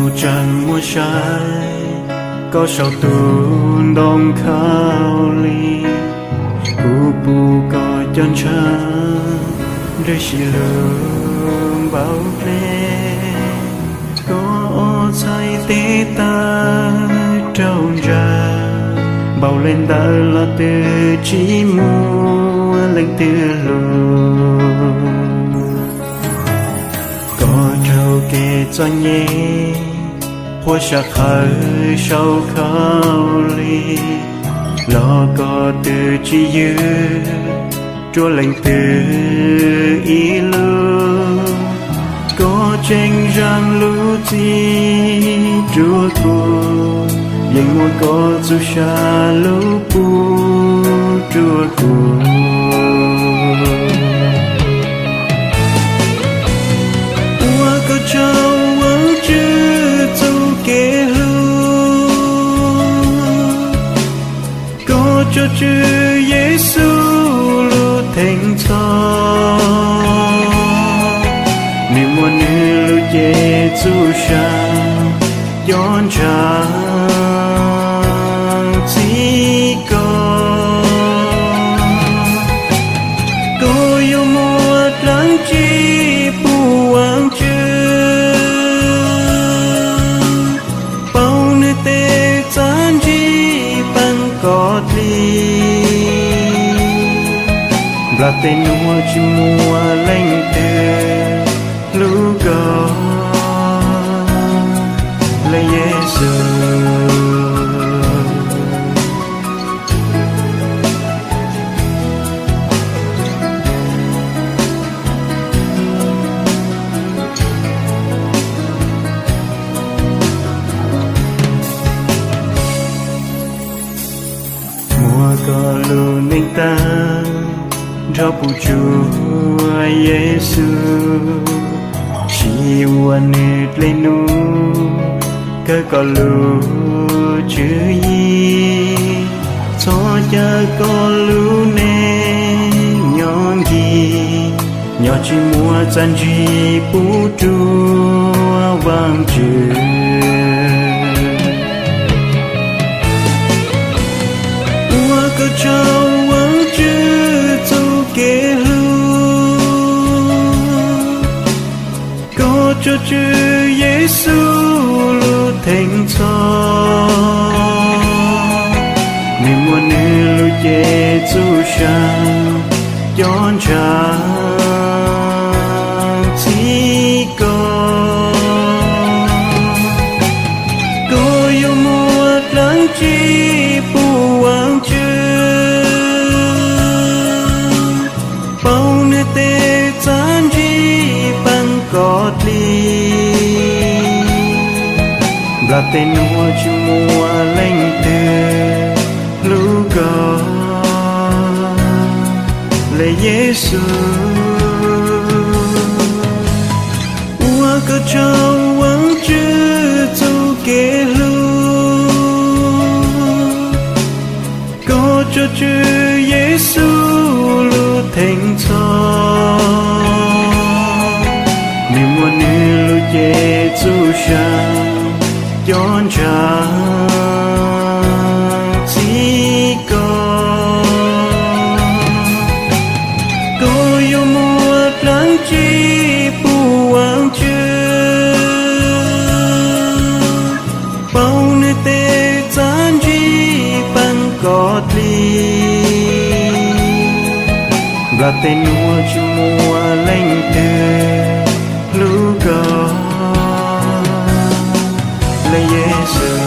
Tseem muaj saib koj saum tus ntoo khaub lig, kuv pub koj cov ntshav nrog sib lug npau hle. Koj ob txhais tes taw rau ntsa, npau li ntawd los twb tsis muaj leej twg hlub. Koj raug kev txom nyem, qhuav sam qhawv saum khaub lig, los koj twb tsis ywg rua leej twg ib lus. Koj tseem zam lub txim rua kuv, yeej muab koj txuj sa lub pub rua kuv. Ua koj tsaug Vaajtswv txuj kev hlub, koj tso Tswv Yexus lub theej txhoj, nwg muab nwg lub cev txuj sa cov ntshav txhim koj. Koj yuav muaj dlaab tsi pub Vaajtswv, pauv nwg tej txav ntsim paab koj dlig. Nplaj teg nuav tsis muaj leej twg hlub koj le Yexus. Muab koj lub neej taag nrho pub rua Yexus, siv ua nwg dlej nub kawg koj lub tswv yim. Txhob ca koj lub neej nyob nkig, nyob tsis muaj txav ntsim pub rua Vaajtswv. Ua koj tsaug Vaajtswv txuj kev hlub, koj tso Tswv Yexus lub theej txhoj, nwg muab nwg lub cev txuj sa cov ntshav txhim koj. Koj yuav muaj dlaab tsi pub Vaajtswv, pauv nwg tej txav ntsim paab koj dlig. Nplaj teg nuav tsis muaj leej twg hlub koj le Yexus. Ua koj tsaug Vaajtswv txuj kev hlub, koj tso Tswv Yexus lub theej txhoj, nwg muab nwg lub cev txuj sa cov ntshav txhim koj. Koj yuav muaj dlaab tsi pub Vaajtswv, pauv nwg tej txav ntsim paab koj dlig. Nplaj teg nuav tsis muaj leej twg hlub koj le Yexus.